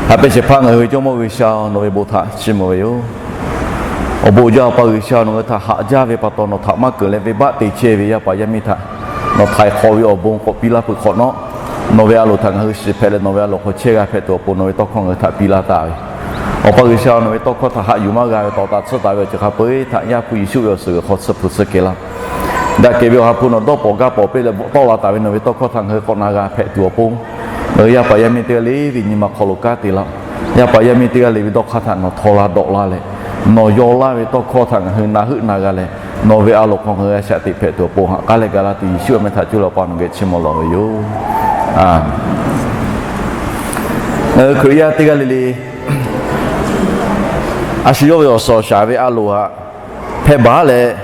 Haꞈ pehnˇ shehˍ hpaˇ ngaˬ hui ve Jawˇmawˇ G'uiˬsha-oˬ, nawˬ ve bon htaꞈ chiˇ mvuh ve yoˬ. Awˬ bon uiˍ jaˇ Awˬ pa G'uiˬsha-oˬ, nawˬ hui htaꞈ haꞈ jaˇ ve pa taw nawˬ htaꞈ maˇ keunˍ leh venˇbaˆ te chehˇ ve yaˇ paˍ yaˇ miˇ htaꞈ nawˬ htaiˍ hk'awꞈ ve awˬ bon k'awꞈ piˇ laˇ peuˬ hk'awꞈ nawˉ, nawˬ ve a loˍ htaꞈ ngaˬ hui shiˍ hpehꞈ leh nawˬ ve a loˍ hk'aw chehˇ g'a hpehꞈ tuˬ awˬ pon nawˬ ve tawˇ hkawˇ ngaˬ hui htaꞈ piˇ laˇ taˍ ve Awˬ pa G'uiˬsha, nawˬ ve tawˇ hkawˇ htaꞈ haꞈ yuˬ maˇ g'a ve tawˍ taˍ tsuhˇ taˍ ve awˬ ceuˬ hk'a peu-eˬ htaꞈ Yaˇ hpu Yeˍsuˆ ve awˬ suhˍ g'uiˬ hk'aw tsuhˇ hpu tsuhˇ kehˬ laˇ. Daꞈ kehˬ ve Awˬ ha hpu nawˬ dawˇ pawˍ gaˇ pawˍ piˇ leh bvuhꞈ tawˆ la taˍ ve nawˬ ve tawˇ hkawˇ htaꞈ ngaˬ hui k'awꞈ na g'a hpehꞈ tuˬ awˬ pon, ngaˬ hui yaˇ paˍ yaˇ miˇ teˇ g'aˇ le ve nyi ma hk'aw lo kanˉ te laˇ. Yaˇ paˍ yaˇ miˇ teˇ g'aˇ le ve dawˇ hk'aˇ htaꞈ nawˬ htaw la dawꞈ laˇ leh, nawˬ yaw laˇ ve tawˇ hkawˇ htaꞈ ngaˬ hui na heuˆ na g'a leh, nawˬ ve a loˍ hk'aw ngaˬ hui a shaꞈ teꞈ hpehꞈ tuˬ awˬ pon haꞈ k'aˉ leh ga laˇ tuˬ Yeˍsuˆ awˬ meh htaꞈ coˇ leh Awˬ pa nawˬ geh chiˇ mvuh lawˬ ve yoˬ. Ngaˬ hui Hkriꞈ yaˇ teˇ g'aˇ le le, a shu yawˇ ve awˬ suhˍ awˬ shaˍ ve a loˍ htaꞈ hpehˇ baˬ leh,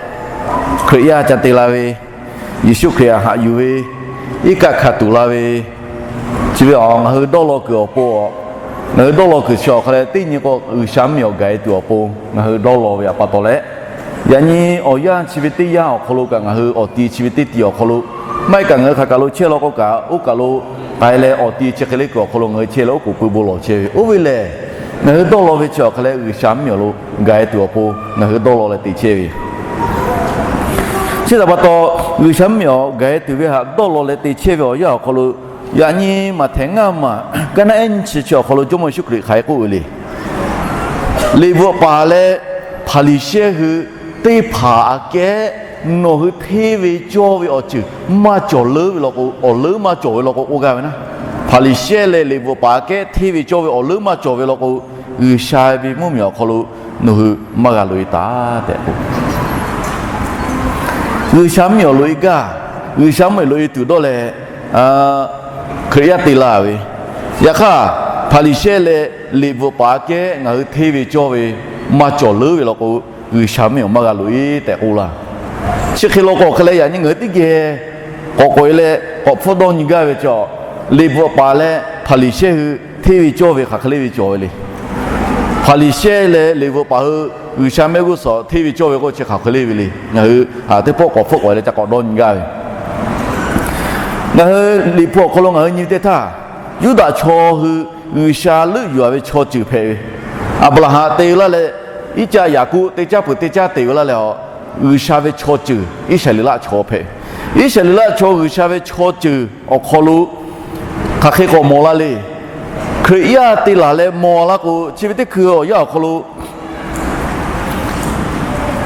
Hkriꞈ yaˇ ca te la ve, Yeˍsuˆ Hkriꞈ htaꞈ haꞈ yuˬ ve, iˉ kaˆ hkanˍ tuˬ la ve, chi ve a ngaˬ hui dawˇ law kuiˬ awˬ pon, ngaˬ hui dawˇ law kuiˬ chi awˬ hk'a leh teˇ nyi k'o G'uiˬsha mvuhˇmiˬ awˬ gaˬ e tuˬ awˬ pon ngaˬ hui dawˇ law ve a pa taw leh, yaꞈ nyi awˬ yanˇ chi ve teˇ yanˇ awˬ hk'aw lo kaꞈ ngaˬ hui awˬ ti chi ve teˇ ti awˬ hk'aw lo, maˇ heˆ kaꞈ ngaˬ hui hk'aˬ kaˬ lo chehˇ law k'o kaꞈ oˇ kaˬ lo k'ai leh awˬ ti chi hk'e le kuiˬ awˬ hk'aw lo ngaˬ hui chehˇ leh oˉ k'oˍ pui bon lawˬ chehˇ ve oˇ ve lehˬ, ngaˬ hui dawˇ law ve chi awˬ hk'a leh G'uiˬsha mvuhˇmiˬ awˬ lo gaˬ e tuˬ awˬ pon ngaˬ hui dawˇ law leh te chehˇ ve Chi htaꞈ pa taw, G'uiˬsha mvuhˇmiˬ awˬ gaˬ e tuˬ ve htaꞈ dawˇ law leh te chehˇ ve awˬ yanˇ awˬ hk'aw lo, yaꞈ nyi Maꞈhtehˍ ngaˇ maˬ kaˇ naˉ ehˉ nyiˇ chi chi awˬ hk'aw lo Jawˇmawˇ Yeˍsuˆ Hkriꞈ hk'aˬ hk'e k'oˆ ve le. Liꞈ bvuhꞈ paˍ leh Hpaˍriˍsehˇ hui teˇ hpaˍ aꞈ kehˉ nawˬ hui hteˇ ve cawˇ ve awˬ ceuˬ maˇ cawˬ leuˉ ve law k'o, awˬ leuˉ maˇ cawˬ ve law k'o k'oˆ gaˇ ve naˉ. Hpaˍriˍsehˇ leh liꞈ bvuhꞈ paˍ aꞈ kehˉ hteˇ ve cawˇ ve awˬ leuˉ maˇ cawˬ ve law k'o, G'uiˬsha ve mvuhˇmiˬ awˬ hk'aw lo nawˬ hui maˇ g'a loꞈ e taˍ tehꞈ k'o, G'uiˬsha mvuhˇmiˬ awˬ loꞈ e gaˇ, G'uiˬsha mvuhˇmiˬ loꞈ e tuˬ dawˇ leh Hkriꞈ yaˇ te la ve. Yaꞈ hk'aˇ, Hpaˍriˍsehˇ leh liꞈ bvuhꞈ paˍ aꞈ kehˉ ngaˬ hui hteˇ ve cawˇ ve maˇ cawˬ leuˉ ve law k'o, G'uiˬsha mvuhˇmiˬ maˇ g'a loꞈ e tehꞈ k'oˆ laˇ. Chi hk'e law k'o hk'e leh yaꞈ nyi ngaˬ hui teˇ geh k'awꞈ k'oꞈ e leh k'awꞈ hpfuhˇ dawˇ nyi gaˇ ve chi, liꞈ bvuhꞈ paˍ leh Hpaˍriˍsehˇ hui hteˇ ve cawˇ ve hk'aˬ hk'e le ve cawˬ ve le. Hpaˍriˍsehˇ leh liꞈ bvuhꞈ paˍ hui G'uiˬsha mehˆ g'uˇ suhˍ hteˇ ve cawˇ ve k'o chi hk'aˬ hk'e le ve le. Ngaˬ hui teˇ pawˆ k'awꞈ hpfuhˆ k'awꞈ e leh ca k'awꞈ dawˇ nyi gaˇ ve Ngaˬ hui liꞈ hpu awˬ hk'aw lo ngaˬ hui nyi ve teˇ htaˇ, Yuˇdaꞈ chaw hui G'uiˬsha leuˆ yuˬ a ve chaw ceuˬ hpehꞈ ve. Aˍbraˍhanˍ te laˇ leh, Iˉcaˆ Yaˍkoˆ teˇ caˉ peuˬ teˇ caˉ te ve laˇ leh a, G'uiˬsha ve chaw ceuˬ Iˉsaˍreˍlaˆ chaw hpehꞈ ve. Iˉsaˍreˍlaˆ chaw G'uiˬsha ve chaw ceuˬ awˬ hk'aw lo hk'aˬ hk'e k'awꞈ mawˬ la le. Hkriꞈ yaˇ te laˬ leh mawˬ laˇ k'o, chi ve teˇ hkui awˬ yanˇ awˬ hk'aw lo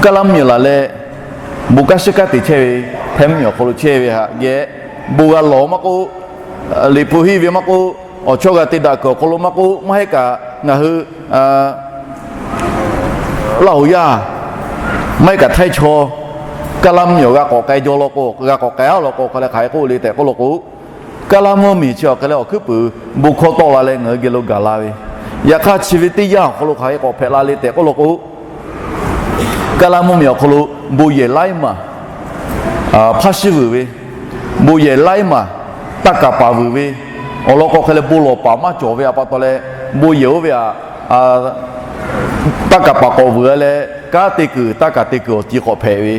Kaˇlaˇ mvuhˇmiˬ laˬ leh, bon kanˉ shiˉ kanˉ te chehˇ ve, hpehˇ mvuhˇmiˬ awˬ hk'aw lo chehˇ ve htaꞈ geh, bon g'a lawˬ maˇ k'oˆ, liꞈ hpu henˇ ve maˇ k'oˆ, awˬ chawˇ g'a te daꞈ kuiˬ awˬ hk'aw lo maˇ k'oˆ, maˇ heˆ kaꞈ ngaˬ hui Laˇ hoꞈ yaˇ, maˇ heˆ kaꞈ htaiˇ chaw, Kaˇlaˇ mvuhˇmiˬ awˬ g'a k'awꞈ k'ai jaw law k'o, g'a k'awꞈ k'ai a law k'o hk'a leh hk'aˬ hk'e k'oˆ le tehꞈ k'oˆ law k'o, Kaˇlaˇ mvuhˇmiˬ chi awˬ hk'e leh awˬ hkuiˉ puiˍ bon hkawˇ tawˆ la leh ngaˬ hui geh lo gaˬ la ve. Yaꞈ hk'aˇ chi ve teˇ yanˇ awˬ hk'aw lo hk'aˬ hk'e k'awꞈ hpehꞈ la le tehꞈ k'oˆ law k'o, Kaˇlaˇ mvuhˇmiˬ awˬ hk'aw lo bon yehˬ laiˉ maˬ hpaˇ shiˉ vuiˬ ve, bon yehˬ laiˉ maˬ taˇ kaˍ paˍ vuiˬ ve, awˬ lawn k'o hk'e leh bon lawˬ paˍ maˇ cawˬ ve a pa taw leh, bon yehˬ oˇ ve htaꞈ taˇ kaˍ paˍ k'awꞈ vuiˬ a leh, kanˉ te kuiˬ taˇ kaˍ te kuiˬ awˬ ti k'awꞈ hpehꞈ ve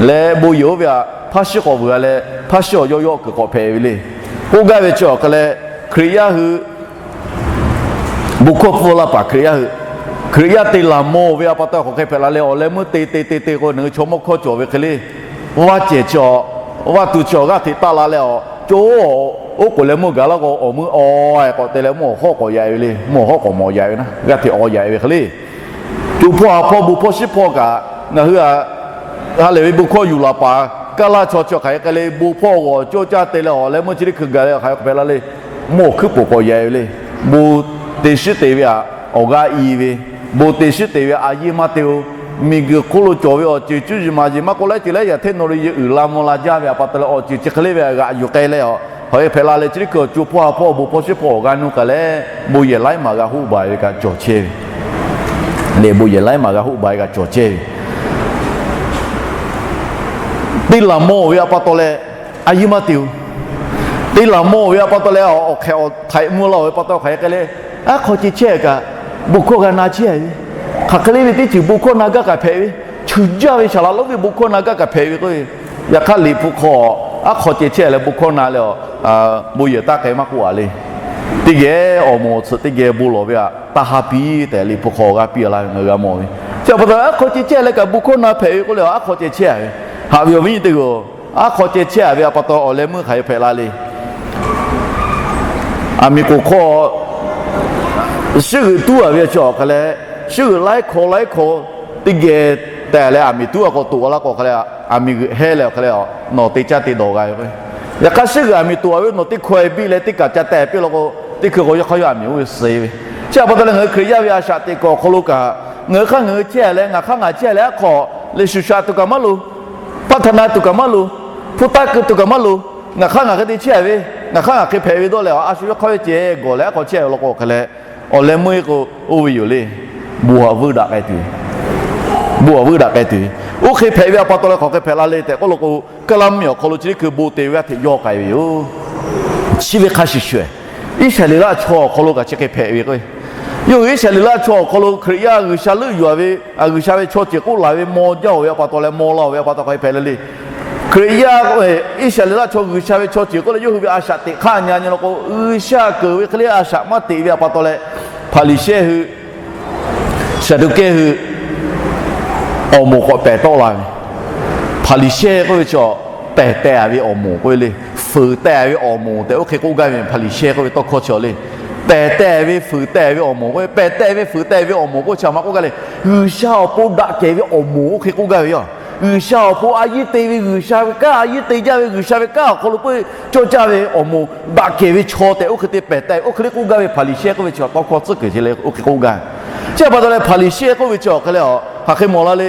leh, bon yehˬ oˇ ve htaꞈ hpaˇ shiˉ k'awꞈ vuiˬ a leh, hpaˇ shiˉ awˬ yawˇ yawˇ kuiˬ k'awꞈ hpehꞈ ve le. K'oˆ gaˇ ve chi awˬ hk'e leh, Hkriꞈ yaˇ hui bon hkawˇ pfuhˇ laˇ paˍ Hkriꞈ yaˇ hui, Hkriꞈ yaˇ te laˬ mawˬ ve a pa taw hk'aˬ hk'e hpehꞈ la leh awˬ leh meuˇ te te te te k'o, nawˬ hui chaw mawˇ hkawˇ cawˬ ve hk'e le. Vaˇ cehˬ chi, vaˇ tu chi awˬ g'aˇ hteꞈ taˆ la leh awˬ co, oˉ k'oˍ leh meuˇ gaˬ laˇ k'o, awˬ meuˇ aw k'awꞈ te leh mvuhˇ awˬ hawˉ k'awꞈ yaꞈ e ve le. Mvuhˇ awˬ hawˉ k'awꞈ mawˬ yaꞈ ve naˉ, g'aˇ hteꞈ awˬ yaꞈ e ve hk'e le. Co hpawˇ ha hpawˇ bon hpawˇ shiˉ hpawˇ kaꞈ ngaˬ hui a ha lehˬ ve bon hkawˇ yuˬ laˬ paˍ Kaˇlaˇ chaw chi hk'aˬ hk'e k'ai leh bon hpawˇ g'awˬ coˇ caˇ te leh awˬ leh meuˇ chi teˇ hkui gaˬ leh hk'aˬ hk'e hpehꞈ la le. Mvuhˇ awˬ hkuiˉ poˍ k'awꞈ yaꞈ e ve le. Bon te shiˉ te ve htaꞈ awˬ g'aˇ i ve, bon te shiˉ te ve a yeˇ maˇ te-o. Miˬguiˬ hk'oˆ lo cawˬ ve awˬ ceuˬ cuˇ yiˍ maˍ yiˍ maˇ k'oˆ laiˉ ceuˬ laiˉ yaꞈ hteˇ nawˬ le yehˬ uiˍ la mvuh la jaˇ ve a pa taw leh awˬ ceuˬ chi hk'e le ve htaꞈ g'aꞈ yuˬ k'ai leh a, hk'aˬ hk'e hpehꞈ la leh chi teˇ hkui awˬ co hpawˇ ha hpawˇ awˬ bon hpawˇ shiˉ hpawˇ awˬ g'aˇ nuˇ k'ai leh bon yehˬ laiˉ maˬ g'a hoˆ baˬ ve kaꞈ cawˬ chehˇ ve le. Bon yehˬ laiˉ maˬ g'a hoˆ baˬ ve kaꞈ cawˬ chehˇ ve Te laˬ mawˬ ve a pa taw leh a yeˇ maˇ te-o. Te laˬ mawˬ ve a pa taw leh awˬ hk'ehꞈ awˬ htaiꞈ mvuh la-oˬ ve pa taw hk'aˬ hk'e k'ai leh, aˉ hk'aw ceh chehˇ kaꞈ bon hkawˇ g'a na chehˇ ve, hk'aˬ hk'e le ve teˇ ceuˬ bon hkawˇ na gaˇ kaꞈ hpehꞈ ve, cheuˬ jaˇ ve saˍ laꞈ lonˉ ve bon hkawˇ na gaˇ kaꞈ hpehꞈ ve k'o, yaꞈ hk'aˇ Liꞈ hpu hk'aw aˉ hk'aw ceh chehˇ leh bon hkawˇ na leh, bon yehˬ taˇ k'ai maˇ k'oˆ a le. teˇ geh awˬ moˍ awˬ tsuhꞈ teˇ geh bon lawˬ ve htaꞈ taˇ ha piˇ tehꞈ, Liꞈ hpu hk'aw g'a piˇ a laˇ ve ngaˬ hui g'a mawˬ ve. Chi pa taw aˉ hk'aw ceh chehˇ leh kaꞈ bon hkawˇ na hpehꞈ ve k'oˆ leh, aˉ hk'aw ceh chehˇ a ve, haꞈ ve awˬ viˉ nyi teˇ g'aˇ-oˬ, aˉ hk'aw ceh chehˇ a ve htaꞈ pa taw awˬ leh meuˇ hk'aˬ hk'e hpehꞈ la le. Aˬ miˍ k'oˍ hk'aw shiˉ g'euꞈ tuˉ a ve chi awˬ hk'aˬ leh, shiˉ g'euꞈ laiˉ hkawˇ laiˉ hkawˇ teˇ geh tehˬ leh, aˬ miˍ tuˉ a k'awꞈ toꞈ a laˇ k'o hk'aˬ leh, aˬ miˍ g'euꞈ hehˇ leh awˬ hk'aˬ leh, nawˬ te caˇ te dawˬ g'a ve k'o, yaꞈ hk'aˇ shiˉ g'euꞈ aˬ miˍ toꞈ a ve nawˬ teˇ hkawehˇ biˇ leh teˇ kaꞈ ca tehˬ piˇ law k'o, teˇ hkui k'o yawˇ hk'aˇ yawˇ aˬ miˍ oˇ ve suh ve. Chi pa taw leh ngaˬ hui Hkriꞈ yaˇ ve a shaꞈ teꞈ kuiˬ awˬ hk'aw lo kaꞈ, ngaˬ hui hk'aˇ ngaˬ hui chehˇ a leh ngaˬ hk'aˇ ngaˬ chehˇ a leh aˉ hk'aw leh shuˍ shaꞈ tuˬ kaꞈ maˇ loˍ, พัฒนา tuˬ kaꞈ maˇ loˍ, hpu taˇ keu tuˬ kaꞈ maˇ loˍ, ngaˬ hk'aˇ ngaˬ hk'e te chehˇ a ve, ngaˬ hk'aˇ ngaˬ hk'e hpehꞈ ve dawˇ leh a shu yawˇ hk'aˇ ve ceh gawˬ leh aˉ hk'aw chehˇ a law k'o hk'aˬ leh, awˬ leh meuˇ k'o oˇ ve yoˬ le. Bon haꞈ veuˇ daꞈ k'ai tuˬ ve, bon haꞈ veuˇ daꞈ k'ai tuˬ ve, oˇ hk'e hpehꞈ ve htaꞈ pa taw leh hk'aˬ hk'e hpehꞈ la le tehꞈ k'oˆ law k'o, Kaˇlaˇ mvuhˇmiˬ awˬ hk'aw lo chi teˇ hkui bon te ve g'aˇ hteꞈ yawˇ k'ai ve yoˬ. Chi ve hk'a shuˍ shuˍ, Iˉsaˍreˍlaˆ chaw awˬ hk'aw lo kaꞈ chi hk'e hpehꞈ ve k'o, yawˇ hui Iˉsaˍreˍlaˆ chaw awˬ hk'aw lo Hkriꞈ yaˇ G'uiˬsha leuˆ yuˬ a ve, G'uiˬsha ve chaw ceuˬ k'oˆ laˬ ve maw jaˇ-oˬ ve htaꞈ pa taw leh maw la-oˬ ve htaꞈ pa taw hk'aˬ hk'e hpehꞈ le le. Hkriꞈ yaˇ Iˉsaˍreˍlaˆ chaw G'uiˬsha ve chaw ceuˬ k'oˆ leh yawˇ hui ve a shaꞈ teꞈ hk'aˇ nyi nyi law k'o, G'uiˬsha keunˍ ve hk'e le a shaꞈ maˇ teꞈ ve htaꞈ pa taw leh, Hpaˍriˍsehˇ hui, Saˍduˆkehˇ hui awˬ moˍ k'awꞈ pehˬ tawˆ la ve. Hpaˍriˍsehˇ k'oˆ ve chi pehˬ teh a ve awˬ moˍ k'oˆ ve le. Fuiˍ teh a ve awˬ moˍ tehꞈ oˇ hk'e k'oˆ gaˇ ve Hpaˍriˍsehˇ k'oˆ ve tawˇ hkawˇ chi le. Pehˬ teh ve fuiˍ teh ve awˬ moˍ k'oˆ ve, pehˬ teh ve fuiˍ teh ve awˬ moˍ k'oˆ ve chi a ma k'oˆ gaˇ le. G'uiˬsha awˬ pon daꞈ kehˬ ve awˬ moˍ oˇ hk'e k'oˆ gaˇ ve yoˬ. G'uiˬsha awˬ pon a yiˇ te ve, G'uiˬsha ve kanˉ a yiˇ te jaˇ ve, G'uiˬsha ve kanˉ awˬ hk'aw lo k'oˆ ve cawˇ caˇ ve awˬ moˍ daꞈ kehˬ ve chaw tehꞈ oˇ hk'e te pehˬ teh oˇ hk'e le k'oˆ gaˇ ve Hpaˍriˍsehˇ k'oˆ ve chi tawˇ hkawˇ tcuhˉ kuiˬ chi le oˇ hk'e k'oˆ gaˇ. Chi pa taw leh Hpaˍriˍsehˇ k'oˆ ve chi awˬ hk'e le, hk'aˬ hk'e mawˬ la le.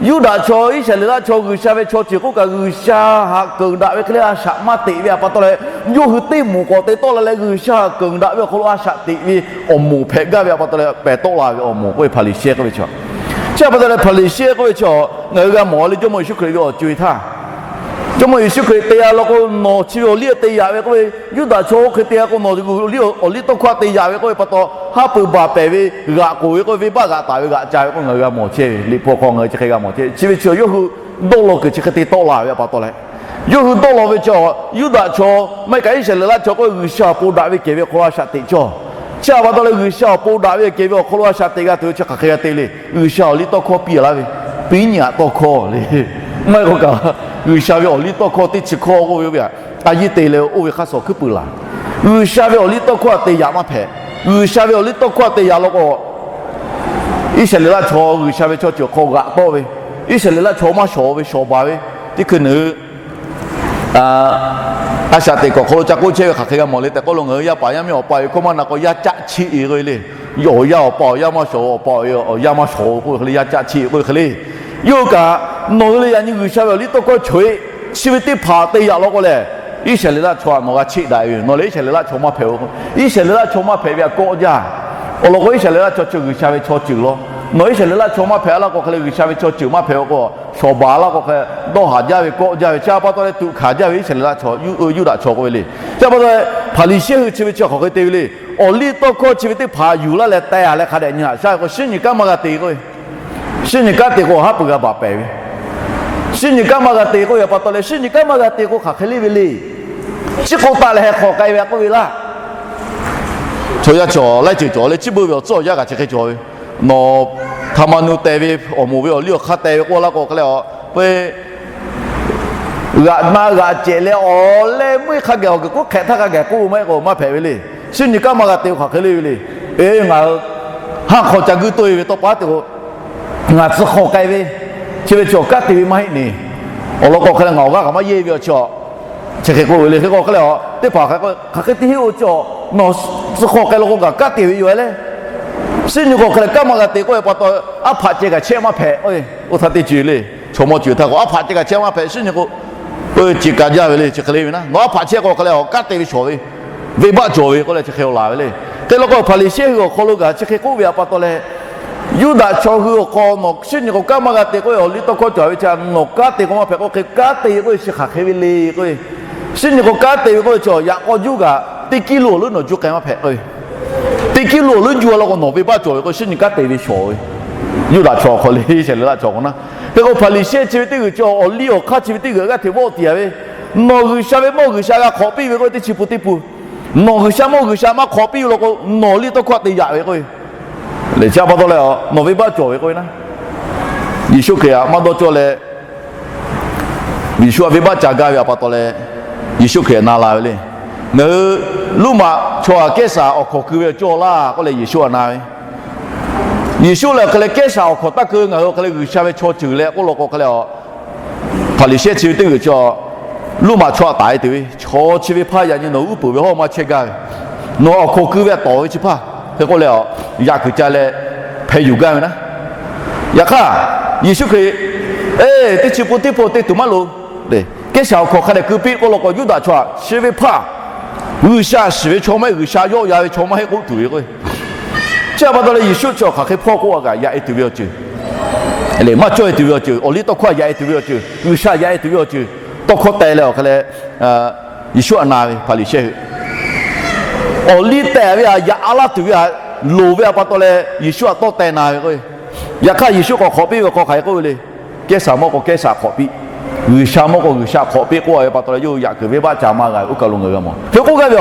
Yuˇdaꞈ chaw Iˉsaˍreˍlaˆ chaw G'uiˬsha ve chaw ceuˬ k'oˆ kaꞈ G'uiˬsha haꞈ keunˍ daꞈ ve hk'e le a shaꞈ maˇ teꞈ ve htaꞈ pa taw leh, yawˇ hui teˇ moˍ k'awꞈ te tawˆ la leh G'uiˬsha haꞈ keunˍ daꞈ ve awˬ hk'aw lo a shaꞈ teꞈ ve awˬ moˍ hpehꞈ gaˇ ve htaꞈ pa taw leh pehˬ tawˆ la ve awˬ moˍ k'oˆ ve Hpaˍriˍsehˇ k'oˆ ve chi. Chi pa taw leh Hpaˍriˍsehˇ k'oˆ ve chi ngaˬ hui g'a mawˬ le, Jawˇmawˇ Yeˍsuˆ Hkriꞈ ve awˬ co-e htaˇ, Jawˇmawˇ Yeˍsuˆ Hkriꞈ te a law k'o, nawˬ chi ve awˬ liˇ te yaꞈ ve k'oˆ ve, Yuˇdaꞈ chaw oˇ hk'e te a k'o, nawˬ awˬ liˇ tawˇ hkawˇ te yaꞈ ve k'oˆ ve pa taw, haˉ pui baˬ pehˍ ve g'aꞈ k'oˬ ve k'oˆ ve, venˇbaˆ g'aꞈ taˍ ve g'aꞈ ca ve k'oˆ ngaˬ hui g'a mawˬ chehˇ ve, Liꞈ hpu hk'aw ngaˬ hui chi hk'e g'a mawˬ chehˇ. Chi ve chi yawˇ hui dawˇ law kuiˬ chi hk'e te tawˆ la ve htaꞈ pa taw leh, yawˇ hui dawˇ law ve chi Yuˇdaꞈ chaw maˇ heˆ kaꞈ Iˉsaˍreˍlaˆ chaw k'oˆ ve G'uiˬsha awˬ pon daꞈ ve kehˬ ve awˬ hk'aw lo a shaꞈ teꞈ cawˇ. Chi htaꞈ pa taw leh G'uiˬsha awˬ pon daꞈ ve kehˬ ve awˬ hk'aw lo a shaꞈ teꞈ g'a tuˬ ve chi hk'aˬ hk'e g'a te le. G'uiˬsha awˬ liˇ tawˇ hkawˇ piˇ laˇ ve, piˉ nyi aꞈ tawˇ hkawˇ le. Maˇ heˆ k'o kaꞈ, G'uiˬsha ve awˬ liˇ tawˇ hkawˇ teˇ chi hkawˇ k'oˆ ve, oˇ ve htaꞈ a yiˇ te leh oˇ ve hk'aˇ suh hkuiˉ puiˍ laˬ. G'uiˬsha ve awˬ liˇ tawˇ hkawˇ htaꞈ te yaꞈ maˇ hpehꞈ. G'uiˬsha ve awˬ liˇ tawˇ hkawˇ htaꞈ te yaꞈ law k'o, Iˉsaˍreˍlaˆ chaw G'uiˬsha ve chaw ceuˬ hk'aw g'aꞈ tawˆ ve, Iˉsaˍreˍlaˆ chaw maˇ shawˍ ve shawˍ baˬ ve, teˇ hkui nawˬ hui a shaꞈ teꞈ kuiˬ awˬ hk'aw lo ca k'oˆ chehˇ ve hk'aˬ hk'e g'a mawˬ le tehꞈ k'oˆ lo, ngaˬ hui yaˇ paˍ yaˇ miˇ awˬ pa awˬ e hkawˇ maˇ na k'o, yaˇ caˆ cheˆ e k'oˆ ve le. Yawˇ awˬ yaˇ awˬ pa awˬ yaˇ maˇ shawˍ, awˬ pa awˬ e awˬ yaˇ maˇ shawˍ k'oˆ ve hk'e le, yaˇ caˆ cheˆ e k'oˆ ve hk'e le. Yawˇ hui kaꞈ nawˬ hui leh yaꞈ nyi G'uiˬsha ve awˬ liˇ tawˇ hkawˇ choˬ e, chi ve teˇ hpaˍ te yaꞈ law k'o lehˬ, Iˉsaˍreˍlaˆ chaw htaꞈ nawˬ g'a cheˆ daꞈ ve yoˬ. Nawˬ lehˬ Iˉsaˍreˍlaˆ chaw maˇ hpehꞈ-o. Iˉsaˍreˍlaˆ chaw maˇ hpehꞈ ve htaꞈ kawˆ jaˇ. Awˬ lawn k'o Iˉsaˍreˍlaˆ chaw chi G'uiˬsha ve chaw ceuˬ law. Nawˬ Iˉsaˍreˍlaˆ chaw maˇ hpehꞈ laˇ k'o hk'e leh, G'uiˬsha ve chaw ceuˬ maˇ hpehꞈ-o k'o, shawˍ baˬ laˇ k'o hk'e, dawˇ haˍ jaˇ ve, kawˆ jaˇ ve, chi pa taw leh tuꞈ hkanˍ jaˇ ve Iˉsaˍreˍlaˆ chaw, Yuˇdaꞈ chaw k'oˆ ve le. Chi pa taw leh Hpaˍriˍsehˇ hui chi ve chi hk'aˬ hk'e te ve le. Awˬ liˇ tawˇ hkawˇ chi ve teˇ hpaˍ yuˬ laˇ leh teh a leh hk'a dehꞈ nyi haꞈ shaˉ ve k'o, shinˉ nyi kanˉ maˇ g'a te k'o, shinˉ nyi kanˉ te k'o haˉ pui g'a baˬ pehˍ ve. Shinˉ nyi kanˉ maˇ g'a te k'oˆ ve pa taw leh, shinˉ nyi kanˉ maˇ g'a te k'o hk'aˬ hk'e le ve le. Chi k'oˆ taˍ leh heh hk'awꞈ k'ai ve k'oˆ ve laˇ. Chaw yaˇ cawˬ laiˉ ceuˬ cawˬ leh, chi beuꞈ ve awˬ tcuhˉ awˬ yanˇ kaꞈ chi hk'e cawˬ ve. Nawˬ htaꞈ maˇ nu teh ve, awˬ moˍ ve awˬ liˇ awˬ hk'aˇ teh ve k'oˆ laˇ k'o hk'e leh, a, peuˬ g'aꞈ na g'aꞈ cehˬ leh awˬ leh meuˇ hk'a gaˬ awˬ g'uiˬ k'oˆ hk'ehꞈ htaˇ hk'a gaˬ k'oˆ maˇ heˆ k'o maˇ hpehꞈ ve le. Shinˉ nyi kanˉ maˇ g'a te k'o hk'aˬ hk'e le ve le. Eˬ, ngaˬ hui haˉ hk'aw ca guiˇ tawˆ e ve tawˇ pa te k'o, ngaˬ tcuh hk'awꞈ k'ai ve, chi ve chi awˬ kanˉ te ve maˇ heˆ neˬ. Awˬ lawn k'o hk'e leh ngaˬ awˬ g'aˇ kaꞈ maˇ yeˇ ve awˬ chi, chi hk'e k'oˆ ve le. Hk'e k'o hk'e leh a, teˇ hpaˍ hk'aˬ hk'e te heˆ-o chi, nawˬ tcuh hk'awꞈ k'ai law k'o kaꞈ kanˉ te ve yoˬ leh. Shinˉ nyi k'o hk'e leh kanˉ maˇ g'a te k'oˆ ve pa taw, aˉ hpaꞈ ceh kaꞈ chehˇ maˇ hpehꞈ. Oˇ htaˇ teˇ ceuˬ le. Chaw mawˇ ceuˬ htaˇ k'o aˉ hpaꞈ ceh kaꞈ chehˇ maˇ hpehꞈ. Shinˉ nyi k'o, oˇ ceh kaꞈ jaˇ ve le, chi hk'e le ve naˉ. Nawˬ aˉ hpaꞈ chehˇ k'o hk'e leh a kanˉ te ve shawˍ ve, venˇbaˆ cawˬ ve k'oˆ leh chi hk'e laˬ ve le. Hk'e law k'o Hpaˍriˍsehˇ hui awˬ hk'aw lo kaꞈ chi hk'e k'oˆ ve htaꞈ pa taw leh, Yuˇdaꞈ chaw hui awˬ hk'aw nawˬ shinˉ nyi k'o kanˉ maˇ g'a te k'oˆ ve, awˬ liˇ tawˇ hkawˇ cawˬ ve chi nawˬ kanˉ te k'o maˇ hpehꞈ k'oˆ hk'e, kanˉ te ve k'oˆ ve chi hk'aˬ hk'e ve le k'oˆ ve. Shinˉ nyi k'o kanˉ te ve k'oˆ ve chi yaꞈ k'aw juˇ kaꞈ teˇ kiˇ lo awˬ leuˉ nawˬ juˇ k'ai maˇ hpehꞈ k'oˆ ve. Teˇ kiˇ lo awˬ leuˉ juˇ a law k'o nawˬ venˇbaˆ cawˬ ve k'o shinˉ nyi kanˉ te ve shawˍ ve. Yuˇdaꞈ chaw awˬ hk'aw le, Iˉsaˍreˍlaˆ chaw k'o naˉ. Hk'e k'o Hpaˍriˍsehˇ chi ve teˇ g'uiˬ chi awˬ liˇ awˬ hk'aˇ chi ve teˇ g'uiˬ g'aˇ hteꞈ vawˆ tiˍ a ve, nawˬ G'uiˬsha ve mawˇ G'uiˬsha g'a hk'awꞈ piˇ ve k'oˆ ve teˇ chi pun teˇ pun Nawˬ G'uiˬsha mawˇ G'uiˬsha maˇ hk'awꞈ piˇ ve law k'o, nawˬ liˇ tawˇ hkawˇ te yaꞈ ve k'o, lehˬ chi pa taw leh nawˬ venˇbaˆ cawˬ ve k'o naˉ, Yeˍsuˆ Hkriꞈ htaꞈ maˇ dawˇ cawˇ leh, Yeˍsuˆ htaꞈ venˇbaˆ ca gaˇ ve pa taw leh, Yeˍsuˆ Hkriꞈ na la ve le. Ngaˬ hui Roˉmaꞈ chaw htaꞈ Kehˉsaˍ awˬ hkawnˍ keu ve awˬ cawˇ laˇ k'oˆ leh Yeˍsuˆ htaꞈ na ve. Yeˍsuˆ lehˬ hk'e leh Kehˉsaˍ awˬ hkawnˍ taˇ keu, ngaˬ hui hk'e leh G'uiˬsha ve chaw ceuˬ leh k'oˆ law k'o hk'e leh, Hpaˍriˍsehˇ chi ve teˇ g'uiˬ chi Roˉmaꞈ chaw htaꞈ taˍ e tuˬ ve, Chaw chi ve hpaˇ yaꞈ nyi nawˬ uˉ peunˍ ve hawˇ maˇ chehˇ gaˇ ve, nawˬ awˬ hkawnˍ keu ve htaꞈ tawˍ ve chi hpaˇ hk'e k'oˆ leh, yaꞈ kuiˬ ca leh hpeh yuˬ gaˇ ve naˉ. Yaꞈ hk'aˇ, Yeˍsuˆ Hkriꞈ, Eˬ, teˇ chi pun teˇ hpu te tuˬ maˇ loˍ. Kehˉsaˍ awˬ hkawnˍ hk'a dehꞈ keu piˇ k'oˆ law k'o, Yuˇdaꞈ chaw htaꞈ chi ve hpaˇ G'uiˬsha shiˍ ve chaw maˇ heˆ, G'uiˬsha yawˆ yan ve chaw maˇ heˆ k'oˆ tuˬ ve k'o, chi pa taw leh Yeˍsuˆ chi hk'aˬ hk'e hpawˇ k'oˆ a kaꞈ yaꞈ e tuˬ ve awˬ ceuˬ, lehˬ maˇ cawˇ e tuˬ ve awˬ ceuˬ, awˬ liˇ tawˇ hkawˇ yaꞈ e tuˬ ve awˬ ceuˬ, G'uiˬsha yaꞈ e tuˬ ve awˬ ceuˬ tawˇ hkawˇ teh leh awˬ hk'e leh, Yeˍsuˆ htaꞈ na ve Hpaˍriˍsehˇ hui, awˬ liˇ teh ve htaꞈ yaꞈ a laˇ tuˬ ve htaꞈ loˍ ve pa taw leh Yeˍsuˆ htaꞈ tawˇ teh na ve k'o, yaꞈ hk'aˇ Yeˍsuˆ k'awꞈ hk'awꞈ piˇ ve hk'aw hk'aˬ hk'e k'oˆ ve le. Kehˉsaˍ mawˇ k'o Kehˉsaˍ hk'awꞈ piˇ, G'uiˬsha mawˇ k'o G'uiˬsha hk'awꞈ piˇ k'oˆ a ve pa taw leh yawˇ hui yaꞈ kuiˬ venˇbaˆ ca maˇ g'a ve oˇ kaˬ lo ngaˬ hui g'a mawˬ. Hk'e k'oˆ gaˇ ve a,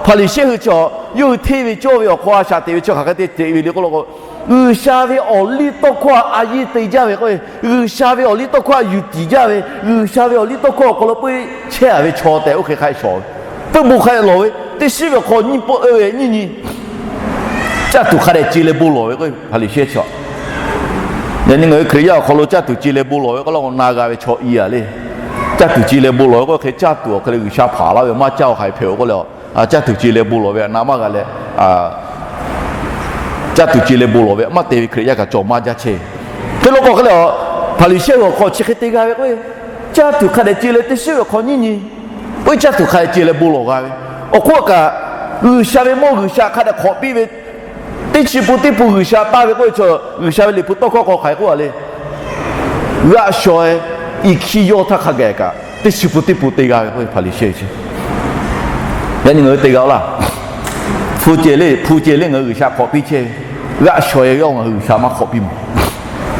Hpaˍriˍsehˇ hui chi yawˇ hui hteˇ ve cawˇ ve awˬ hk'aw a shaꞈ teꞈ ve chi hk'aˬ hk'e te teꞈ ve le k'oˆ law k'o, G'uiˬsha ve awˬ liˇ tawˇ hkawˇ htaꞈ a yiˇ te jaˇ ve k'o, G'uiˬsha ve awˬ liˇ tawˇ hkawˇ htaꞈ yuˬ tiˍ jaˇ ve, G'uiˬsha ve awˬ liˇ tawˇ hkawˇ awˬ hk'aw lo puiˇ chehˇ a ve chaw tehꞈ oˇ hk'e hk'a shawˍ ve, puiˇ bon hk'a lawˬ ve, teˇ shiˉ ve awˬ hk'aw nyiˇ pawˆ oˇ ve nyiˇ nyi caˇ tuˬ hk'a dehꞈ ce leh bon lawˬ ve k'o, Hpaˍriˍsehˇ chi yaꞈ nyi ngaˬ hui Hkriꞈ yaˇ awˬ hk'aw lo caˇ tuˬ ce leh bon lawˬ ve k'oˆ law k'o, na g'a ve chaw i a le. Caˇ tuˬ ce leh bon lawˬ ve k'o, hk'e caˇ tuˬ awˬ hk'e leh G'uiˬsha hpaˍ laˇ ve maˇ caˇ a hk'aˬ hk'e hpehꞈ-oˬ k'oˆ leh, caˇ tuˬ ce leh bon lawˬ ve htaꞈ na maˇ g'a leh, caˇ tuˬ ce leh bon lawˬ ve maˇ te ve Hkriꞈ yaˇ kaꞈ cawˬ maˇ jaˇ chehˇ. Hk'e law k'o hk'e leh, Hpaˍriˍsehˇ hui awˬ hk'aw chi hk'e te g'a ve k'o, caˇ tuˬ hk'a dehꞈ ce leh teˇ shiˉ ve awˬ hk'aw nyiˇ nyi puiˇ caˇ tuˬ hk'a dehꞈ ce leh bon lawˬ g'a ve, awˬ hk'oˆ kaꞈ G'uiˬsha ve mawˇ G'uiˬsha hk'a dehꞈ hk'awꞈ piˇ ve, teˇ chi pun teˇ hpu G'uiˬsha taˇ ve k'oˆ ve chi, G'uiˬsha ve Liꞈ hpu tawˇ hkawˇ hk'aw hk'aˬ hk'e k'oˆ a le. G'aˆ shaw-e, iˍ hkiˇ yawˇ htaˇ hk'a gaˬ kaꞈ teˇ chi pun teˇ hpu te g'a ve k'oˆ ve Hpaˍriˍsehˇ chi, yaꞈ nyi ngaˬ hui te g'a-oˬ laˇ. Hpu ceh le, hpu ceh le ngaˬ hui G'uiˬsha hk'awꞈ piˇ chehˇ ve, g'aˆ shaw-e ve yawˇ ngaˬ hui G'uiˬsha maˇ hk'awꞈ piˇ mawˬ.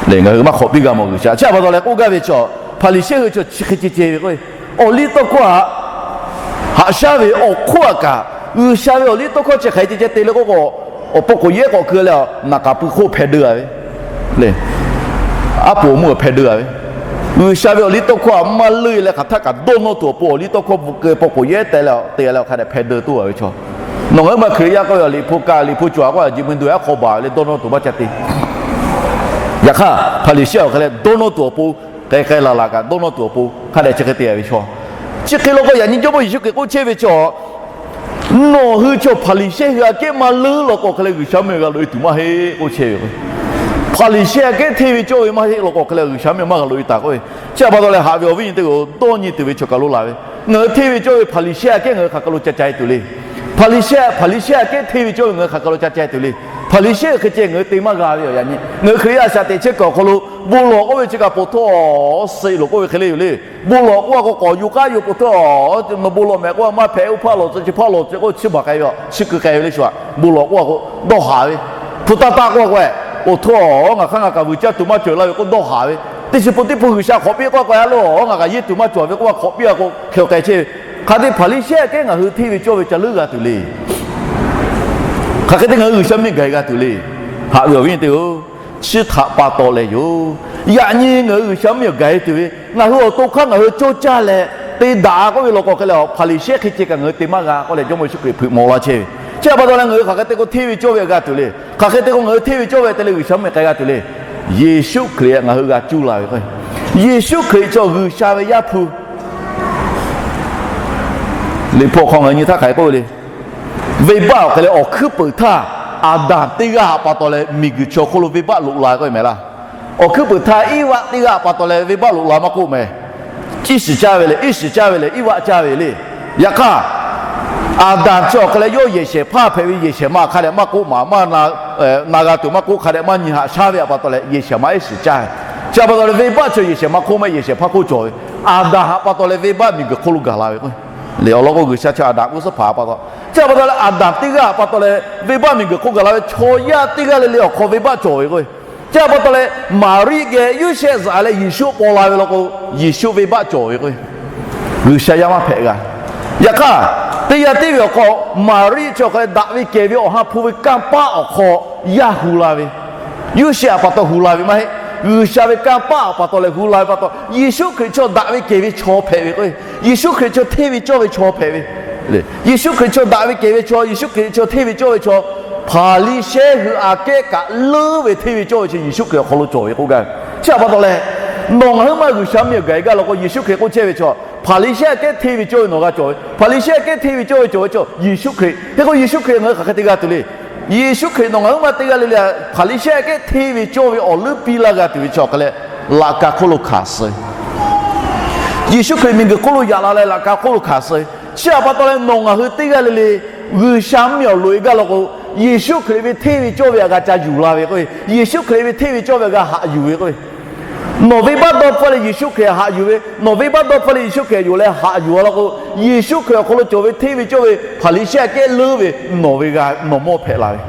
Lehˬ ngaˬ hui maˇ hk'awꞈ piˇ g'a mawˬ G'uiˬsha. Chi pa taw leh k'oˆ gaˇ ve chi, Hpaˍriˍsehˇ hui chi chi hk'e ceh ceh ve k'o, awˬ liˇ tawˇ hkawˇ htaꞈ haꞈ shaˉ ve awˬ hk'oˆ a kaꞈ, G'uiˬsha ve awˬ liˇ tawˇ hkawˇ chi hk'aˬ hk'e ceh ceh te le k'oˆ k'o, awˬ pawˇ k'oꞈ yehˉ k'awꞈ keu leh naˍ k'aˍ pui hk'oˆ hpeh deu a ve, aˉ poꞈ awˬ mvuhˇ hpeh deu a ve, G'uiˬsha ve awˬ liˇ tawˇ hkawˇ htaꞈ maˇ leuˆ leh hk'aˬ htaˇ kaꞈ dawˇ nawˇ tuˬ awˬ pon awˬ liˇ tawˇ hkawˇ bvuhꞈ keu pawˇ k'oꞈ yehˉ teh leh te leh hk'a dehꞈ hpeh deu toˇ a ve chaw. Nawˬ ngaˬ hui ma Hkriꞈ yaˇ k'oˆ ve, Liꞈ hpu ka Liꞈ hpu cawˬ a k'oˆ a, ji mui du a hk'aw baˬ ve le dawˇ nawˇ tuˬ maˇ ca te. Yaꞈ hk'aˇ Hpaˍriˍsehˇ awˬ hk'e leh dawˇ nawˇ tuˬ awˬ pon, k'ai k'ai laˬ laˬ kaꞈ dawˇ nawˇ tuˬ awˬ pon hk'a dehꞈ chi hk'e te a ve chaw. Chi hk'e law k'o yaꞈ nyi Jawˇmawˇ Yeˍsuˆ Hkriꞈ k'oˆ chehˇ ve chaw, nawˬ hui chaw Hpaˍriˍsehˇ hui aꞈ kehˉ maˇ leuˉ law k'o hk'e leh G'uiˬsha mvuhˇmiˬ g'a loꞈ e tuˬ maˇ heˆ k'oˆ chehˇ ve k'o, Hpaˍriˍsehˇ aꞈ kehˉ hteˇ ve cawˇ ve maˇ heˆ law k'o hk'e leh G'uiˬsha mvuhˇmiˬ maˇ g'a loꞈ e taˍ k'oˆ ve. Chi pa taw leh haꞈ ve awˬ viˉ nyi teˇ hpaˍ-oˬ, dawˇ nyi tuˬ ve chaw kaˬ lo laˬ ve, ngaˬ hui hteˇ ve cawˇ ve Hpaˍriˍsehˇ aꞈ kehˉ ngaˬ hui hk'aˬ kaˬ lo ca ca e tuˬ le. Hpaˍriˍsehˇ, Hpaˍriˍsehˇ aꞈ kehˉ hteˇ ve cawˇ ve ngaˬ hui hk'aˬ kaˬ lo ca ca e tuˬ le. Hpaˍriˍsehˇ hk'e ceh ngaˬ hui te maˇ g'a ve yoˬ. Yaꞈ nyi ngaˬ hui Hkriꞈ yaˇ shaꞈ teꞈ chehˇ kuiˬ awˬ hk'aw lo bon lawˬ k'oˆ ve chi kaꞈ po htawˇ seꞈ loˬ k'oˆ ve hk'e le yoˬ le. Bon lawˬ k'oˆ a k'o k'awꞈ yuˬ k'aˉ yoˬ po htawˇ, nawˬ bon lawˬ mehˍ k'oˆ a maˇ hpehꞈ, oˇ hpaˇ lawˬ tcuh chi hpaˇ lawˬ tcuh k'oˆ chi baˬ k'ai ve a, chi keu k'ai ve le shu a. Bon lawˬ k'oˆ a k'o dawˇ haˍ ve, hpu taˇ taˆ k'oˆ a k'o, po htawˇ ngaˬ hk'aˇ ngaˬ kaꞈ vuiˬ caˇ tuˬ maˇ cawˬ laˇ ve k'oˆ dawˇ haˍ ve, teˇ chi po teˇ hpu G'uiˬsha hk'awꞈ piˇ k'oˆ a k'o, a lo ngaˬ kaꞈ yeˇ tuˬ maˇ cawˬ ve k'oˆ a hk'awꞈ piˇ a k'o hk'e k'ai chehˇ ve. Hk'aˬ hk'e te Hpaˍriˍsehˇ aꞈ kehˉ ngaˬ hui hteˇ ve cawˇ ve ca leuˉ g'a tuˬ le. Hk'aˬ hk'e te ngaˬ hui G'uiˬsha mvuhˇmiˬ gaˬ e g'a tuˬ le. Haꞈ ve awˬ viˉ nyi teˇ-oˬ, chi htaꞈ pa taw leh yoˬ. Yaꞈ nyi ngaˬ hui G'uiˬsha mvuhˇmiˬ gaˬ e tuˬ ve, ngaˬ hui awˬ to hk'aˇ ngaˬ hui cawˇ caˇ leh te daꞈ k'oˆ ve law k'o hk'e leh, Hpaˍriˍsehˇ hk'e ceh kaꞈ ngaˬ hui te maˇ g'a k'oˆ leh Jawˇmawˇ Yeˍsuˆ Hkriꞈ hpeuꞈ maw laˇ chehˇ ve. Chi pa taw leh ngaˬ hui hk'aˬ hk'e te k'o hteˇ ve cawˇ ve g'a tuˬ le. Hk'aˬ hk'e te k'o ngaˬ hui hteˇ ve cawˇ ve te leh G'uiˬsha mvuhˇmiˬ k'ai g'a tuˬ le. Yeˍsuˆ Hkriꞈ ngaˬ hui g'a cuˇ la ve k'o, Yeˍsuˆ Hkriꞈ chaw G'uiˬsha ve Yaˇ hpu Liꞈ hpu awˬ hk'aw ngaˬ hui nyi htaˇ hk'aˬ hk'e k'oˆ ve le. Venˇbaˆ awˬ hk'e leh awˬ hkuiˉ peuˍ htaˇ, Aˍdanˍ teˇ g'aˇ htaꞈ pa taw leh miˬguiˬ chi awˬ hk'oˆ lo venˇbaˆ loꞈ la k'oˆ ve mehˍ laˇ. Awˬ hkuiˉ peuˍ htaˇ Iˉvaˆ teˇ g'aˇ htaꞈ pa taw leh venˇbaˆ loꞈ la maˇ k'oˆ mehˍ. Iˉ shiˍ caˇ ve lehˬ, Iˉ shiˍ caˇ ve lehˬ, Iˉvaˆ caˇ ve le. Yaꞈ hk'aˇ, Aˍdanˍ chi awˬ hk'e leh yawˇ yehˬ shehˍ hpaˇ hpehꞈ ve, yehˬ shehˍ ma hk'a dehꞈ maˇ k'oˆ maˍ, maˇ na g'a tuˬ maˇ k'oˆ, hk'a dehꞈ maˇ nyi haꞈ shaˉ ve htaꞈ pa taw leh yehˬ shehˍ ma Iˉ shiˍ caˇ ve. Chi pa taw leh venˇbaˆ chi yehˬ shehˍ ma hk'oˆ maˇ yehˬ shehˍ hpaˇ hk'oˆ cawˬ ve. Aˍdanˍ htaꞈ pa taw leh venˇbaˆ miˬguiˬ hk'oˆ lo gaˬ la ve k'o, lehˬ awˬ lawn k'o G'uiˬsha chi Aˍdanˍ k'oˆ suhˉ hpaˍ pa taw, chi pa taw leh Aˍdanˍ teˇ g'aˇ htaꞈ pa taw leh venˇbaˆ miˬguiˬ hk'oˆ gaˬ la ve chaw yaˇ teˇ g'aˇ le le awˬ hk'aw venˇbaˆ cawˬ ve k'o, chi pa taw leh Maˍriˆ geh Yoˇsehꞈ zaꞈ leh Yeˍsuˆ paw la ve law k'o, Yeˍsuˆ venˇbaˆ cawˬ ve k'o, G'uiˬsha yaˇ maˇ hpehꞈ g'a. Yaꞈ hk'aˇ, Teˇ g'aˇ tiˉ ve awˬ hk'aw, Maˍriˆ chi awˬ hk'aw leh daꞈ ve kehˬ ve awˬ ha hpu ve kanˇ paˆ awˬ hk'aw yaˇ hu la ve, Yoˇsehꞈ awˬ pa taw hu la ve maˇ heˆ. G'uiˬsha ve kanˇ paˆ awˬ pa taw leh hu la ve pa taw, Yeˍsuˆ Hkriꞈ chaw daꞈ ve kehˬ ve chaw hpehꞈ ve k'o, Yeˍsuˆ Hkriꞈ chaw hteˇ ve cawˇ ve chaw hpehꞈ ve. Yeˍsuˆ Hkriꞈ chaw daꞈ ve kehˬ ve chaw, Yeˍsuˆ Hkriꞈ chaw hteˇ ve cawˇ ve chaw, Hpaˍriˍsehˇ hui aꞈ kehˉ kaꞈ leuˉ ve hteˇ ve cawˇ ve chi Yeˍsuˆ Hkriꞈ awˬ hk'aw lo cawˬ ve k'oˆ gaˇ ve. Chi awˬ pa taw leh, nawˬ ngaˬ huiˉ ma G'uiˬsha mvuhˇ miˬ awˬ gaˬ e gaˇ law k'o, Yeˍsuˆ Hkriꞈ k'oˆ chehˇ ve chaw, Hpaˍriˍsehˇ aꞈ kehˉ hteˇ ve cawˇ ve nawˬ g'a cawˬ ve. Hpaˍriˍsehˇ aꞈ kehˉ hteˇ ve cawˇ ve cawˬ ve chaw Yeˍsuˆ Hkriꞈ. Hk'e k'o Yeˍsuˆ Hkriꞈ ngaˬ hui hk'aˬ hk'e te g'a tuˬ le. Yeˍsuˆ Hkriꞈ nawˬ ngaˬ huiˉ ma teˇ g'aˇ le le, Hpaˍriˍsehˇ aꞈ kehˉ hteˇ ve cawˇ ve awˬ leuˉ piˇ laˇ g'a tuˬ ve chi awˬ hk'aw leh, laꞈ ka hk'oˆ lo hkanˍ suh Yeˍsuˆ Hkriꞈ miˬguiˬ hk'oˆ lo yaꞈ la leh laꞈ ka hk'oˆ lo hkanˍ suh. Chi awˬ pa taw leh nawˬ ngaˬ hui teˇ g'aˇ le le, G'uiˬsha mvuhˇ miˬ awˬ loꞈ e gaˇ law k'o, Yeˍsuˆ Hkriꞈ ve hteˇ ve cawˇ ve aꞈ g'a ca yuˬ la ve k'o, Yeˍsuˆ Hkriꞈ ve hteˇ ve cawˇ ve aꞈ g'a haꞈ yuˬ ve k'o, nawˬ venˇbaˆ dawˇ hpfuhˇ leh Yeˍsuˆ Hkriꞈ haꞈ yuˬ ve, nawˬ venˇbaˆ dawˇ hpfuhˇ leh Yeˍsuˆ Hkriꞈ yonˍ leh haꞈ yuˬ a law k'o, Yeˍsuˆ Hkriꞈ awˬ hk'aw lo cawˬ ve hteˇ ve cawˇ ve Hpaˍriˍsehˇ aꞈ kehˉ leuˉ ve nawˬ ve g'a, nawˬ mawˇ hpehꞈ la ve,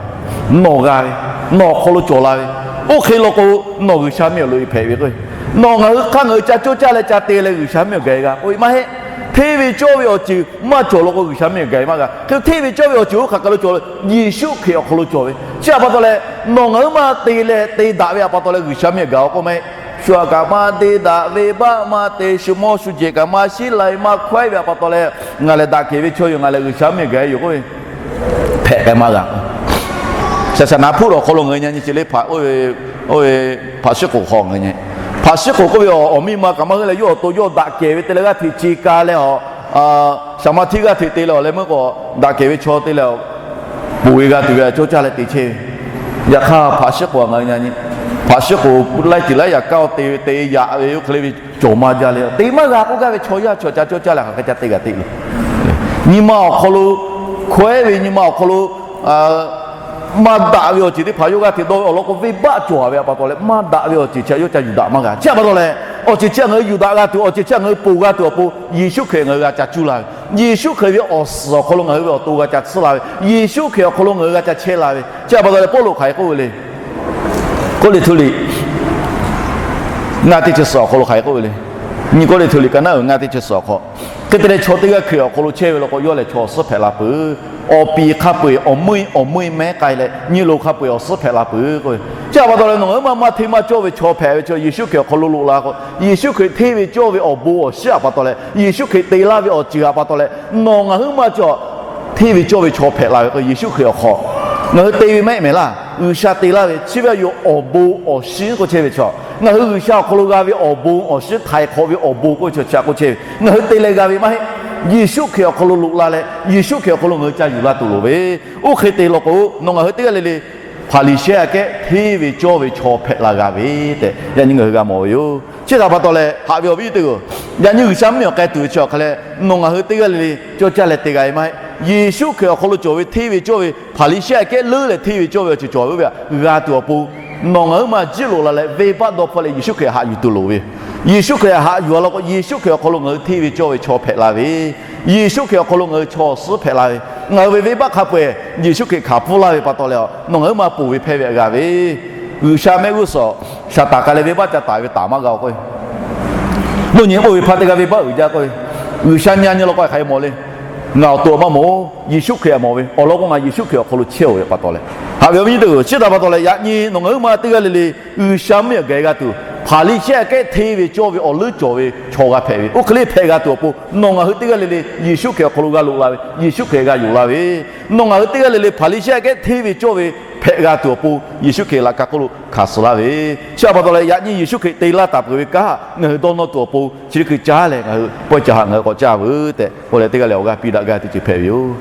nawˬ g'a ve, nawˬ awˬ hk'aw lo cawˬ la ve, oˇ hk'e law k'o, nawˬ G'uiˬsha mvuhˇ miˬ awˬ loꞈ e hpehꞈ ve k'o, nawˬ ngaˬ hui hk'aˇ ngaˬ hui ca coˇ caˇ leh ca te leh G'uiˬsha mvuhˇ miˬ awˬ gaˬ e g'a k'oˆ ve maˇ heˆ. Hteˇ ve cawˇ ve awˬ ceuˬ maˇ cawˬ law k'o, G'uiˬsha mvuhˇ miˬ awˬ gaˬ e maˇ g'a. Hk'e hteˇ ve cawˇ ve awˬ ceuˬ oˇ hk'aˬ kaˬ lo cawˬ le, Yeˍsuˆ Hkriꞈ awˬ hk'aw lo cawˬ ve. Chi awˬ pa taw leh, nawˬ ngaˬ hui maˇ te leh te daꞈ ve awˬ pa taw leh G'uiˬsha mvuhˇ miˬ awˬ gaˬ e k'oˆ maˇ heˆ. Shu aꞈ kaꞈ maˇ te daꞈ, venˇbaˆ maˇ te, shu mawˇ shu jehˬ kaꞈ maˇ shiˉ lai maˇ hkawehˉ ve awˬ pa taw leh, ngaˬ lehˬ daꞈ kehˬ ve chaw yoˬ, ngaˬ lehˬ G'uiˬsha mvuhˇ miˬ awˬ gaˬ e yoˬ k'oˆ ve, hpehꞈ k'ai maˇ g'a. Saˍsaˍnaˍ hpfuhˆ awˬ hk'aw lo ngaˬ hui nyi nyi chi le, hpaˍ shiˉ k'oˍ hk'aw ngaˬ hui nyi. Hpaˍ shiˉ k'oˍ k'oˆ ve awˬ miˇ ma kaꞈ maˇ heuˆ leh yawˇ awˬ to yawˇ daꞈ kehˬ ve te leh g'aˇ hteꞈ ce ka leh a, saˍmaˍhtiˆ g'aˇ hteꞈ te leh awˬ leh meuˇ k'o, daꞈ kehˬ ve chaw te leh, ponˬ ve g'a tuˬ ve a cawˇ caˇ leh te chehˇ ve. Yaꞈ hk'aˇ hpaˍ shiˉ k'oˍ ngaˬ hui nyi nyi, hpaˍ shiˉ k'oˍ laiˉ ceuˬ laiˉ yaꞈ kaˇ te ve te yaꞈ ve oˇ hk'e le ve cawˬ maˇ jaˇ leh, te maˇ g'a k'oˆ gaˇ ve chaw yaˇ chaw ca cawˇ caˇ leh hk'aˬ hk'e ca te g'a te le. Nyi ma awˬ hk'aw lo hkawehˉ ve, nyi ma awˬ hk'aw lo maˇ daꞈ ve awˬ ceuˬ teˇ hpaˍ yawˇ g'aˇ hteꞈ dawˇ ve awˬ lawn k'o, venˇbaˆ cawˬ ve awˬ pa taw leh maˇ daꞈ ve awˬ ceuˬ chi a yawˇ ca yuˬ daꞈ maˇ g'a. Chi awˬ pa taw leh, awˬ ceuˬ chi ngaˬ hui yuˬ daꞈ g'a tuˬ, awˬ ceuˬ chi ngaˬ hui ponˬ g'a tuˬ awˬ pon Yeˍsuˆ Hkriꞈ ngaˬ hui g'a ca cuˇ la ve, Yeˍsuˆ Hkriꞈ ve awˬ suhˍ awˬ hk'aw lo ngaˬ hui ve awˬ to g'a ca tsuhˇ la ve, Yeˍsuˆ Hkriꞈ awˬ hk'aw lo ngaˬ hui g'a ca chehˇ la ve. Chi awˬ pa taw leh Pawˇluꞈ hk'aˬ hk'e k'oˆ ve le. Kawˇrenˍhtuˆ liꞈ ngaˇ teˇ chi suhˍ awˬ hk'aw lo hk'aˬ hk'e k'oˆ ve le. Nyi Kawˇrenˍhtuˆ liꞈ ka naˉ uiˍ ngaˇ teˇ chi suhˍ awˬ hk'aw, hk'e te leh chaw teˇ g'aˇ Hkriꞈ awˬ hk'aw lo chehˇ ve law k'o, yawˇ lehˬ chaw awˬ suhˉ hpehꞈ la peuˬ. Awˬ piˍ hk'a peu-eˬ awˬ meuˇ awˬ meuˇ mehˉ k'ai leh nyi loˬ hk'a peu-eˬ awˬ suhˉ hpehꞈ la peuˬ k'o, chi awˬ pa taw leh nawˬ ngaˬ hui maˇ maˇ hteˇ maˇ cawˇ ve chaw hpehꞈ ve chaw Yeˍsuˆ Hkriꞈ awˬ hk'aw lo loꞈ la k'o, Yeˍsuˆ Hkriꞈ hteˇ ve cawˇ ve awˬ bon awˬ shinˉ awˬ pa taw leh, Yeˍsuˆ Hkriꞈ te laˇ ve awˬ ceuˬ awˬ pa taw leh, nawˬ ngaˬ hui maˇ cawˬ hteˇ ve cawˇ ve chaw hpehꞈ la ve k'o, Yeˍsuˆ Hkriꞈ awˬ hk'aw ngaˬ hui te ve maˇ heˆ mehˍ laˇ. G'uiˬsha te laˇ ve chi ve yoˬ awˬ bon awˬ shinˉ k'oˆ chehˇ ve chaw. Ngaˬ hui G'uiˬsha awˬ hk'aw lo g'a ve awˬ bon awˬ shinˉ, htaiˍ hk'awꞈ ve awˬ bon k'oˆ ve chaw chi htaꞈ k'oˆ chehˇ ve. Ngaˬ hui te leh g'a ve maˇ heˆ. Yeˍsuˆ Hkriꞈ awˬ hk'aw lo loꞈ la leh, Yeˍsuˆ Hkriꞈ awˬ hk'aw lo ngaˬ hui ca yuˬ la tuˬ loˍ ve. Oˇ hk'e te law k'o, nawˬ ngaˬ hui teˇ g'aˇ le le Hpaˍriˍsehˇ aꞈ kehˉ hteˇ ve cawˇ ve chaw hpehꞈ la g'a ve tehꞈ yaꞈ nyi ngaˬ hui g'a mawˬ ve yoˬ. Chi htaꞈ pa taw leh, haꞈ ve awˬ viˉ teˇ g'aˇ, yaꞈ nyi G'uiˬsha mvuhˇ miˬ awˬ k'ai tuˬ ve chi awˬ hk'a leh, nawˬ ngaˬ hui teˇ g'aˇ le le cawˇ caˇ leh te g'a ve maˇ heˆ. Yeˍsuˆ Hkriꞈ awˬ hk'aw lo cawˬ ve hteˇ ve cawˇ ve, Hpaˍriˍsehˇ aꞈ kehˉ leuˉ leh hteˇ ve cawˇ ve awˬ ceuˬ cawˬ ve oˇ ve htaꞈ g'a tuˬ awˬ pon, nawˬ ngaˬ hui maˇ jiˇ loꞈ la leh venˇbaˆ dawˇ hpfuhˇ leh Yeˍsuˆ Hkriꞈ haꞈ yuˬ tuˬ loˍ ve. Yeˍsuˆ Hkriꞈ haꞈ yuˬ a law k'o, Yeˍsuˆ Hkriꞈ awˬ hk'aw lo ngaˬ hui hteˇ ve cawˇ ve chaw hpehꞈ la ve, Yeˍsuˆ Hkriꞈ awˬ hk'aw lo ngaˬ hui chaw awˬ suhˉ hpehꞈ la ve, ngaˬ hui ve venˇbaˆ hk'a peu-eˬ Yeˍsuˆ Hkriꞈ hkanˍ pfuhˇ laˇ ve pa taw leh, nawˬ ngaˬ hui maˇ ponˬ ve hpehˇ ve g'a ve. G'uiˬsha mehˆ g'uˇ suhˍ Saˍtanˍ k'ai leh venˇbaˆ ca taˍ ve taˍ maˇ g'a k'oˆ ve, mvuhˇ nyi k'oˆ ve hpaˇ teˇ g'aˇ venˇbaˆ uiˍ jaˇ k'oˆ ve, G'uiˬsha nyi a nyi law k'o hk'aˬ hk'e mawˬ le. Ngaˬ awˬ to maˇ mawˬ-oˬ, Yeˍsuˆ Hkriꞈ htaꞈ mawˬ ve awˬ lawn k'o, ngaˬ Yeˍsuˆ Hkriꞈ awˬ hk'aw lo chehˇ-oˬ ve pa taw leh. Haꞈ ve awˬ viˉ nyi teˇ g'aˇ, chi htaꞈ pa taw leh yaꞈ nyi nawˬ ngaˬ hui maˇ teˇ g'aˇ le le G'uiˬsha mvuhˇ miˬ awˬ gaˬ e g'a tuˬ, Hpaˍriˍsehˇ aꞈ kehˉ hteˇ ve cawˇ ve awˬ leuˉ cawˬ ve chaw g'a hpehꞈ ve, oˇ hk'e le hpehꞈ g'a tuˬ awˬ pon, nawˬ ngaˬ hui teˇ g'aˇ le le Yeˍsuˆ Hkriꞈ awˬ hk'aw lo g'a loꞈ la ve, Yeˍsuˆ Hkriꞈ g'a yonˍ la ve, nawˬ ngaˬ hui teˇ g'aˇ le le Hpaˍriˍsehˇ aꞈ kehˉ hteˇ ve cawˇ ve hpehꞈ g'a tuˬ awˬ pon, Yeˍsuˆ Hkriꞈ laꞈ ka hk'oˆ lo hkanˍ suh laˇ ve. Chi htaꞈ pa taw leh yaꞈ nyi Yeˍsuˆ Hkriꞈ te laˇ taˍ peuˬ ve kanˉ ngaˬ hui dawˇ nawˇ tuˬ awˬ pon, chi teˇ hkui caˇ leh ngaˬ hui pawehˇ ca haꞈ ngaˬ hui k'awꞈ caˇ veuˬ tehꞈ k'oˆ leh, teˇ g'aˇ leh awˬ g'aˇ piˇ daꞈ gaˇ teˇ ceuˬ hpehꞈ ve yoˬ.